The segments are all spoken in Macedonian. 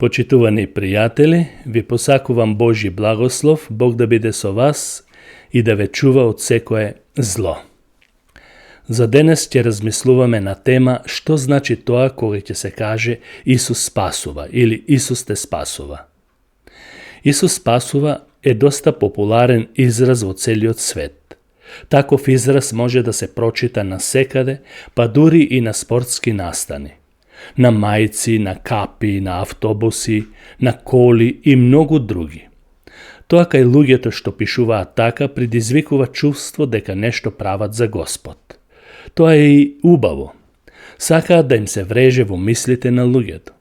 Почитувани пријатели, ви посакувам Божи благослов, Бог да биде со вас и да ве чува од секое зло. За денес ќе размислуваме на тема што значи тоа кога ќе се каже Исус спасува или Исус те спасува. Исус спасува е доста популарен израз во целиот свет. Таков израз може да се прочита насекаде, па дури и на спортски настани. На мајци, на капи, на автобуси, на коли и многу други. Тоа кај луѓето што пишуваат така предизвикува чувство дека нешто прават за Господ. Тоа е и убаво. Сакаат да им се вреже во мислите на луѓето.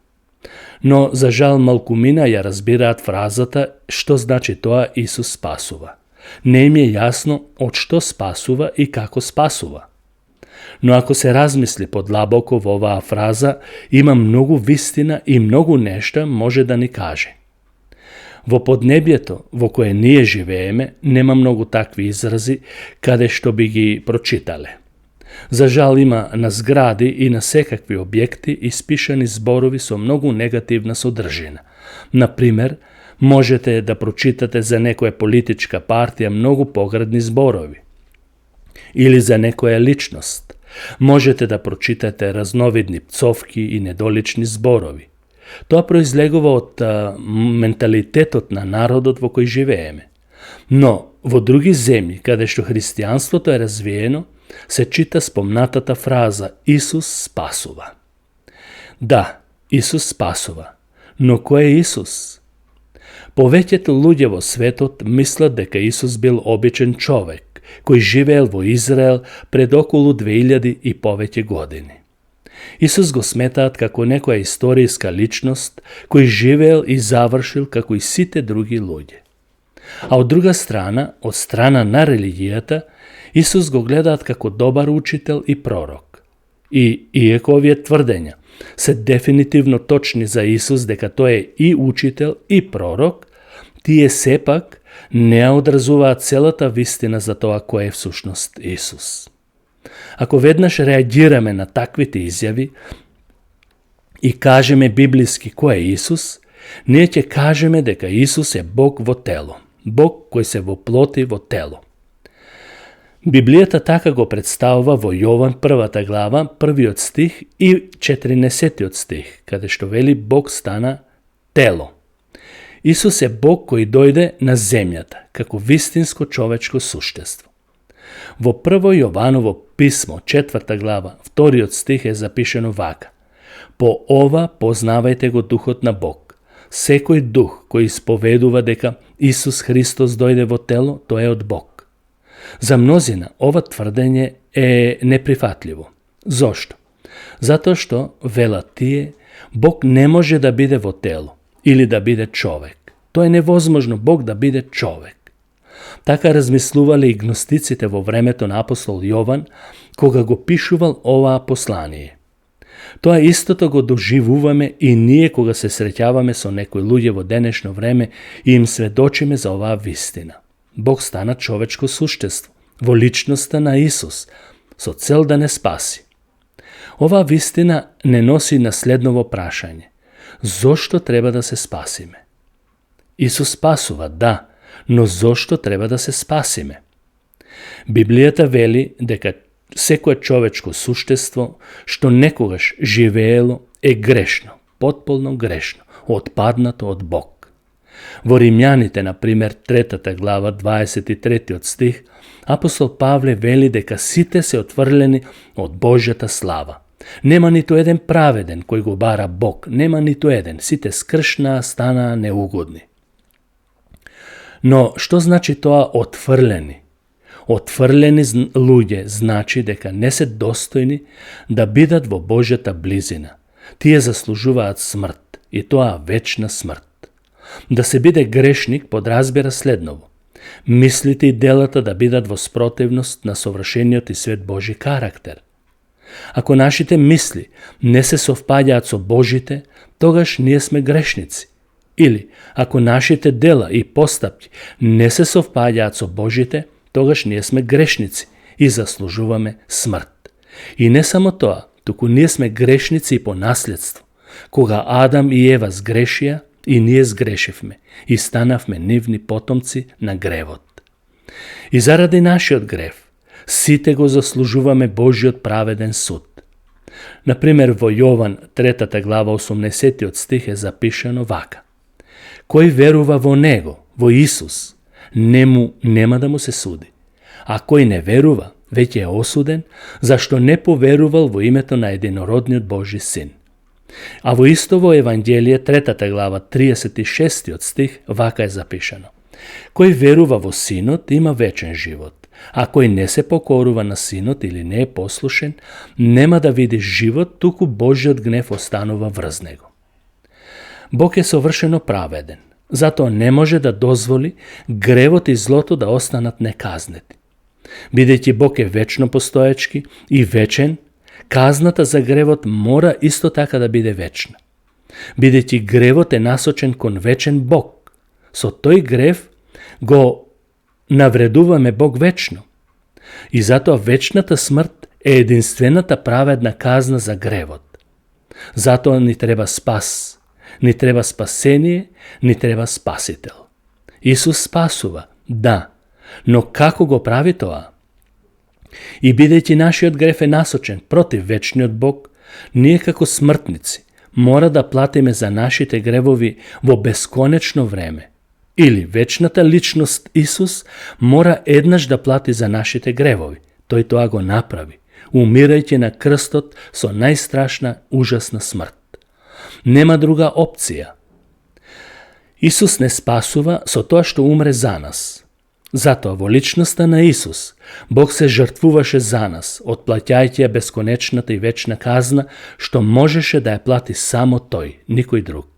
Но, за жал, малкумина ја разбираат фразата што значи тоа Исус спасува. Не им е јасно од што спасува и како спасува. Но ако се размисли подлабоко во оваа фраза, има многу вистина и многу нешта може да ни каже. Во поднебјето во кое ние живееме, нема многу такви изрази каде што би ги прочитале. За жал има на згради и на секакви објекти испишани зборови со многу негативна содржина. Например, можете да прочитате за некоја политичка партија многу поградни зборови. Или за некоја личност. Можете да прочитате разновидни пцовки и недолични зборови. Тоа произлегува од менталитетот на народот во кој живееме. Но во други земји, каде што христијанството е развиено, се чита спомнатата фраза Исус спасува. Да, Исус спасува, но кој е Исус? Повеќето луѓе во светот мислат дека Исус бил обичен човек, кој живеел во Израел пред околу 2000 и повеќе години. Исус го сметаат како некоја историјска личност кој живеел и завршил како и сите други луѓе. А од друга страна, од страна на религијата, Исус го гледаат како добар учител и пророк. И иако овие тврдења се дефинитивно точни за Исус дека тој е и учител и пророк, тие сепак не ја одразуваат целата вистина за тоа кој е всушност Исус. Ако веднаш реагираме на таквите изјави и кажеме библиски кој е Исус, ние ќе кажеме дека Исус е Бог во тело, Бог кој се воплоти во тело. Библијата така го представува во Јован 1 глава, 1 стих и 14 стих, каде што вели Бог стана тело. Исус е Бог кој дојде на земјата, како вистинско човечко суштество. Во 1 Јованово писмо, 4 глава, 2 стих е запишено вака. По ова познавајте го Духот на Бог. Секој дух кој исповедува дека Исус Христос дојде во тело, тој е од Бог. За мнозина ова тврдење е неприфатливо. Зошто? Затоа што, велат тие, Бог не може да биде во тело или да биде човек. Тоа е невозможно Бог да биде човек. Така размислувале и гностиците во времето на апостол Јован, кога го пишувал оваа послание. Тоа истото го доживуваме и ние кога се среќаваме со некои луѓе во денешно време и им сведочиме за оваа вистина. Бог стана човечко суштество во личноста на Исус, со цел да не спаси. Оваа вистина не носи наследново прашање. Зошто треба да се спасиме? Исус спасува, да, но зошто треба да се спасиме? Библијата вели дека секое човечко суштество што некогаш живеело е грешно, потполно грешно, отпаднато од Бог. Во Римјаните, например, 3 глава, 23 стих, апостол Павле вели дека сите се отврлени од Божјата слава. Нема ниту еден праведен кој го бара Бог, нема ниту еден, сите скршнаа, станаа неугодни. Но што значи тоа отфрлени? Отфрлени луѓе значи дека не се достојни да бидат во Божјата близина. Тие заслужуваат смрт, и тоа вечна смрт. Да се биде грешник подразбира следново. Мислите и делата да бидат во спротивност на совршениот и свет Божи карактер. Ако нашите мисли не се совпаѓаат со Божите, тогаш ние сме грешници. Или, ако нашите дела и постапки не се совпаѓаат со Божите, тогаш ние сме грешници и заслужуваме смрт. И не само тоа, туку ние сме грешници и по наследство. кога Адам и Ева сгрешија и ние сгрешивме и станавме нивни потомци на гревот. И заради нашиот грев, сите го заслужуваме Божиот праведен суд. Например, во Јован 3 глава 80 стих е запишано вака: Кој верува во Него, во Исус, нема да му се суди. А кој не верува, веќе е осуден, зашто не поверувал во името на единородниот Божи Син. А во исто во Евангелие 3 глава 36 стих вака е запишано: Кој верува во Синот има вечен живот, а кој не се покорува на Синот или не е послушен, нема да види живот, туку Божиот гнев останува врз него. Бог е совршено праведен, затоа не може да дозволи гревот и злото да останат неказнети. Бидејќи Бог е вечно постоечки и вечен, казната за гревот мора исто така да биде вечна. Бидејќи гревот е насочен кон вечен Бог, со тој грев го навредуваме Бог вечно. И затоа вечната смрт е единствената праведна казна за гревот. Затоа ни треба спас, ни треба спасение, ни треба спасител. Исус спасува, да, но како го прави тоа? И бидејќи нашиот греф е насочен против вечниот Бог, ние како смртници мора да платиме за нашите гревови во бесконечно време. Или вечната личност Исус мора еднаш да плати за нашите гревови. Тој тоа го направи, умирајќи на крстот со најстрашна, ужасна смрт. Нема друга опција. Исус не спасува со тоа што умре за нас. Затоа во личноста на Исус, Бог се жртвуваше за нас, отплаќајќи ја бесконечната и вечна казна, што можеше да ја плати само Тој, никој друг.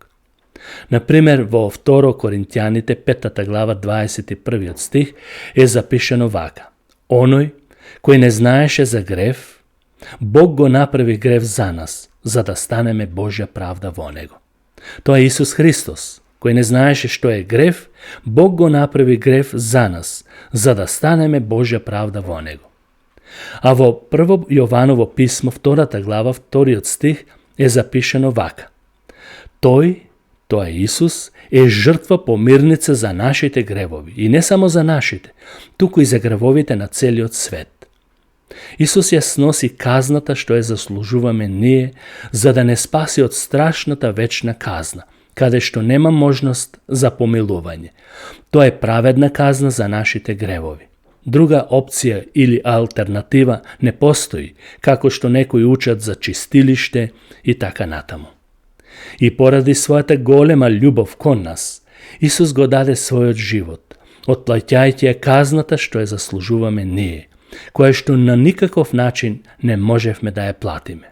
Например, во 2 Коринтијаните 5 глава 21 стих е запишено вака: Оној кој не знаеше за грев, Бог го направи грев за нас, за да станеме Божја правда во него. Тоа е Исус Христос, кој не знаеше што е грев, Бог го направи грев за нас, за да станеме Божја правда во него. А во 1 Јованово писмо 2 глава 2 стих е запишено вака: Тој, тоа е Исус, е жртва помирница за нашите гревови, и не само за нашите, туку и за гревовите на целиот свет. Исус ја сноси казната што ја заслужуваме ние, за да не спаси од страшната вечна казна, каде што нема можност за помилување. Тоа е праведна казна за нашите гревови. Друга опција или алтернатива не постои, како што некои учат за чистилиште и така натаму. И поради својата голема љубов кон нас, Исус го даде својот живот, отплаќајќи ја казната што ја заслужуваме ние, која што на никаков начин не можевме да ја платиме.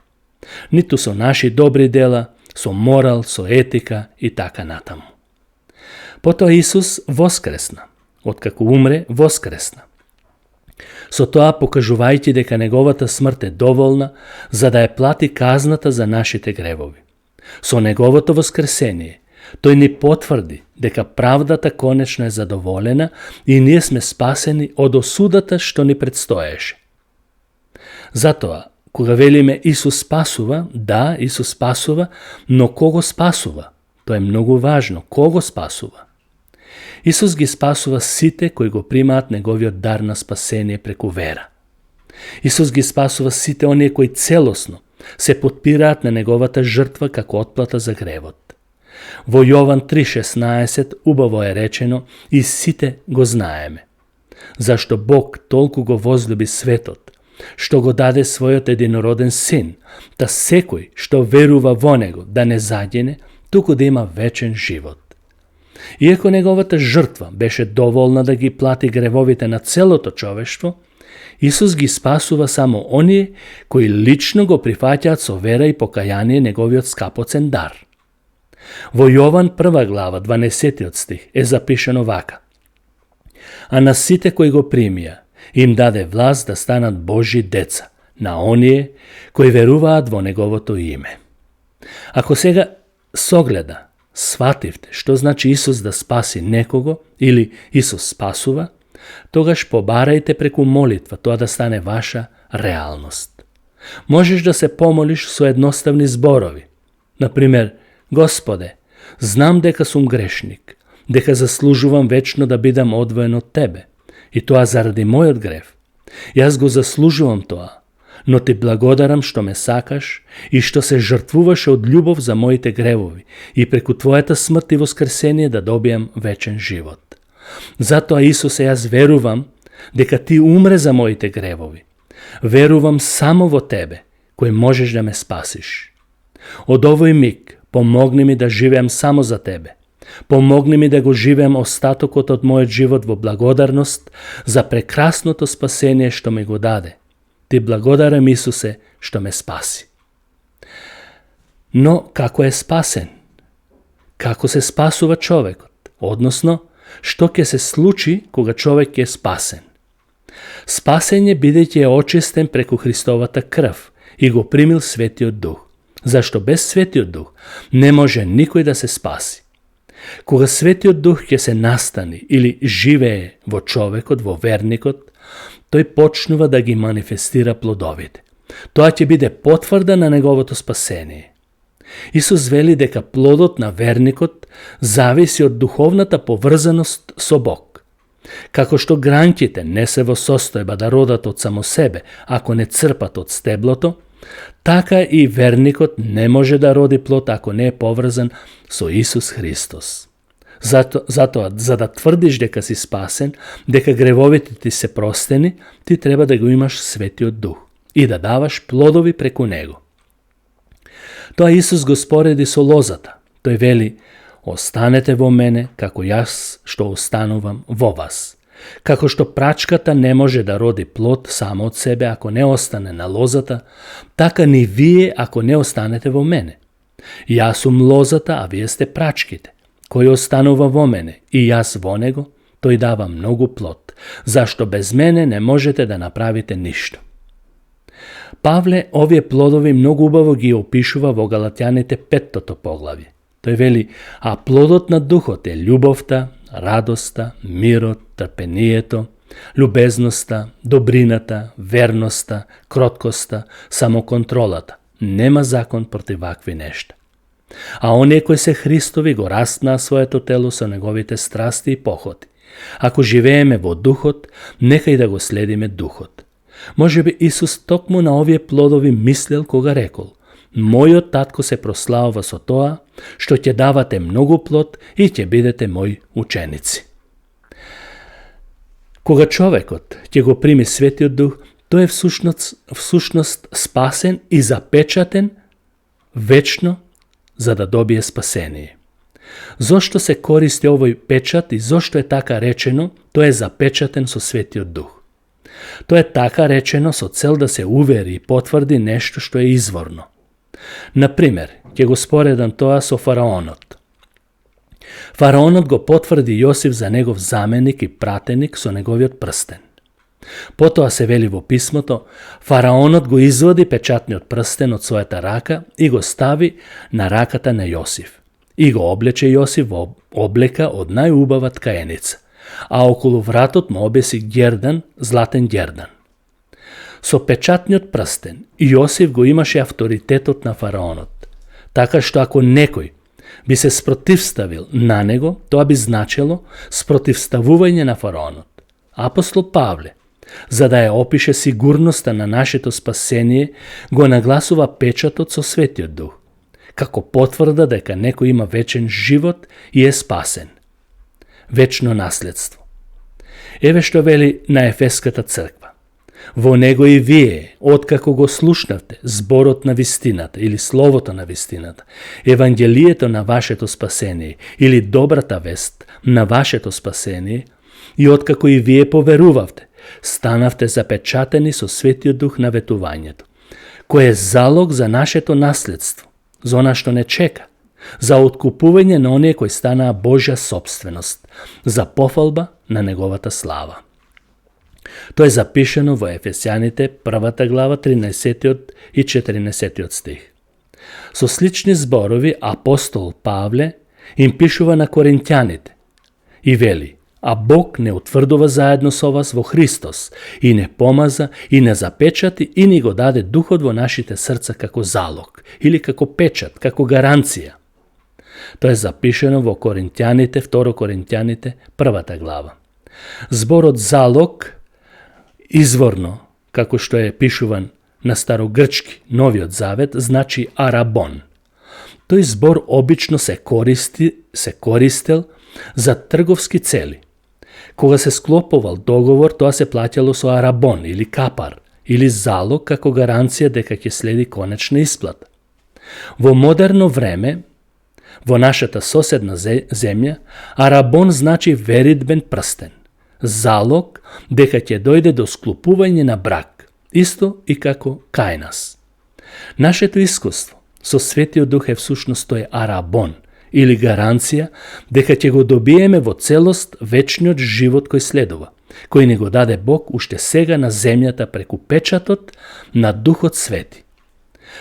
Ниту со наши добри дела, со морал, со етика и така натаму. Потоа Исус воскресна, откако умре, воскресна. Со тоа покажувајќи дека неговата смрт е доволна за да ја плати казната за нашите гревови. Со неговото воскресение, тој ни потврди дека правдата конечно е задоволена и ние сме спасени од осудата што ни предстоеше. Затоа, кога велиме Исус спасува, да, Исус спасува, но кого спасува? Тоа е многу важно, кого спасува? Исус ги спасува сите кои го примаат неговиот дар на спасение преку вера. Исус ги спасува сите оние кои целосно се потпираат на неговата жртва како отплата за гревот. Во Јован 3:16 убаво е речено и сите го знаеме. Зашто Бог толку го возлюби светот, што го даде својот единороден син, та секој што верува во него да не загине, туку да има вечен живот. Иако неговата жртва беше доволна да ги плати гревовите на целото човештво, Исус ги спасува само оние кои лично го прифаќаат со вера и покаяние неговиот скапоцен дар. Во Јован 1 глава 12 стих е запишено вака: А на сите кои го примија, им даде власт да станат Божји деца, на оние кои веруваат во неговото име. Ако сега согледа, свативте што значи Исус да спаси некого или Исус спасува, тогаш побарајте преку молитва тоа да стане ваша реалност. Можеш да се помолиш со едноставни зборови. Например, Господе, знам дека сум грешник, дека заслужувам вечно да бидам одвоен од Тебе, и тоа заради мојот грев. Јас го заслужувам тоа, но Ти благодарам што ме сакаш и што се жртвуваш од љубов за моите гревови и преку Твојата смрт и воскресение да добијам вечен живот. Затоа, Исусе, јас верувам дека Ти умре за моите гревови. Верувам само во Тебе, кој можеш да ме спасиш. Од овој миг помогни ми да живеам само за Тебе. Помогни ми да го живеам остатокот од мојот живот во благодарност за прекрасното спасение што ми го даде. Ти благодарам, Исусе, што ме спаси. Но како е спасен? Како се спасува човекот? Односно, што ќе се случи кога човек е спасен? Спасен е бидејќи е очистен преку Христовата крв и го примил Светиот Дух. Зашто без Светиот Дух не може никој да се спаси. Кога Светиот Дух ќе се настани или живее во човекот, во верникот, тој почнува да ги манифестира плодовите. Тоа ќе биде потврда на неговото спасение. Исус вели дека плодот на верникот зависи од духовната поврзаност со Бог. Како што гранките не се во состојба да родат од само себе, ако не црпат од стеблото, така и верникот не може да роди плод ако не е поврзан со Исус Христос. Затоа, за да тврдиш дека си спасен, дека гревовите ти се простени, ти треба да го имаш Светиот Дух и да даваш плодови преку него. Тоа Исус го спореди со лозата. Тој вели: останете во мене, како јас што останувам во вас. Како што прачката не може да роди плод само од себе ако не остане на лозата, така ни вие ако не останете во мене. Јас сум лозата, а вие сте прачките. Кој останува во мене и јас во него, тој дава многу плод, зашто без мене не можете да направите ништо. Павле овие плодови многу убаво ги опишува во Галатјаните 5 поглавје. Тој вели: а плодот на духот е љубовта, радоста, мирот, трпението, љубезноста, добрината, верноста, кроткоста, самоконтролата. Нема закон против вакви нешта. А оние кои се Христови го растнаа своето тело со неговите страсти и похоти. Ако живееме во духот, нека и да го следиме духот. Можеби Исус токму на овие плодови мислел кога рекол: мојот татко се прославува со тоа што ќе давате многу плод и ќе бидете мои ученици. Кога човекот ќе го прими Светиот Дух, тој е всушност спасен и запечатен вечно за да добие спасение. Зошто се користи овој печат и зошто е така речено, тој е запечатен со Светиот Дух? Тоа е така речено со цел да се увери и потврди нешто што е изворно. Например, ќе го споредам тоа со фараонот. Фараонот го потврди Јосиф за негов заменик и пратеник со неговиот прстен. Потоа се вели во писмото: фараонот го извади печатниот прстен од својата рака и го стави на раката на Јосиф. И го облече Јосиф во облека од најубава ткаеница, а околу вратот му обеси гердан, златен гердан. Со печатниот прстен Јосиф го имаше авторитетот на фараонот, така што ако некој би се спротивставил на него, тоа би значело спротивставување на фараонот. Апостол Павле, за да ја опише сигурноста на нашето спасение, го нагласува печатот со Светиот Дух, како потврда дека некој има вечен живот и е спасен. Вечно наследство. Еве што вели на Ефеската црква: во него и вие, откако го слушнавте зборот на вистината или словото на вистината, евангелието на вашето спасение или добрата вест на вашето спасение, и откако и вие поверувавте, станавте запечатени со Светиот Дух на ветувањето, кој е залог за нашето наследство, за она што не чека, за откупување на оние кои станаа Божја собственост, за пофалба на неговата слава. Тоа е запишено во Ефесјаните 1 глава 13 и 14 стих. Со слични зборови апостол Павле им пишува на коринќаните и вели: а Бог не утврдува заедно со вас во Христос и не помаза и не запечати и ни го даде Духот во нашите срца како залог или како печат, како гаранција. Тоа е запишено во Коринтјаните, 2 Коринтјаните, 1 глава. Зборот залог, изворно, како што е пишуван на старогрчки, Новиот Завет, значи арабон. Тој збор обично се користел за трговски цели. Кога се склопувал договор, тоа се плаќало со арабон или капар, или залог како гаранција дека ќе следи конечна исплата. Во модерно време, во нашата соседна земја, арабон значи веридбен прстен, залог дека ќе дојде до склопување на брак, исто и како кај нас. Нашето искуство со Светиот Дух е всушност тој арабон, или гаранција дека ќе го добиеме во целост вечниот живот кој следува, кој ни го даде Бог уште сега на земјата преку печатот на Духот Свети.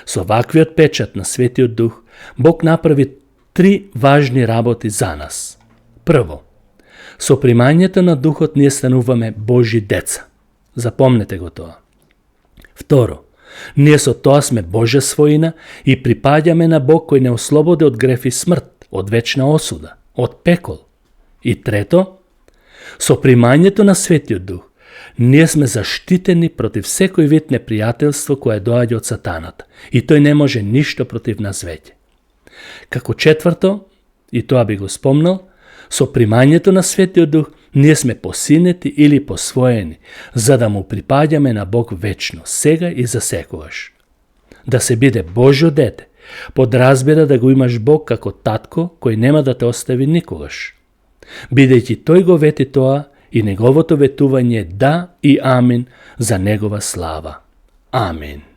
Со ваквиот печат на Светиот Дух, Бог направи 3 важни работи за нас. Прво, со примањето на Духот ние стануваме Божји деца. Запомнете го тоа. Второ, ние со тоа сме Божја својина и припаѓаме на Бог кој не ослободи од греф и смрт, од вечна осуда, од пекол. И трето, со примањето на Светиот Дух, ние сме заштитени против секој вид непријателство кое доаѓа од сатаната и тој не може ништо против нас веќе. Како четврто, и тоа би го спомнал, со примањето на Светиот Дух ние сме посинети или посвоени, за да му припаѓаме на Бог вечно, сега и за секогаш. Да се биде Божјо дете, подразбира да го имаш Бог како татко кој нема да те остави никогаш. Бидејќи тој го вети тоа и неговото ветување да и амин за негова слава. Амин.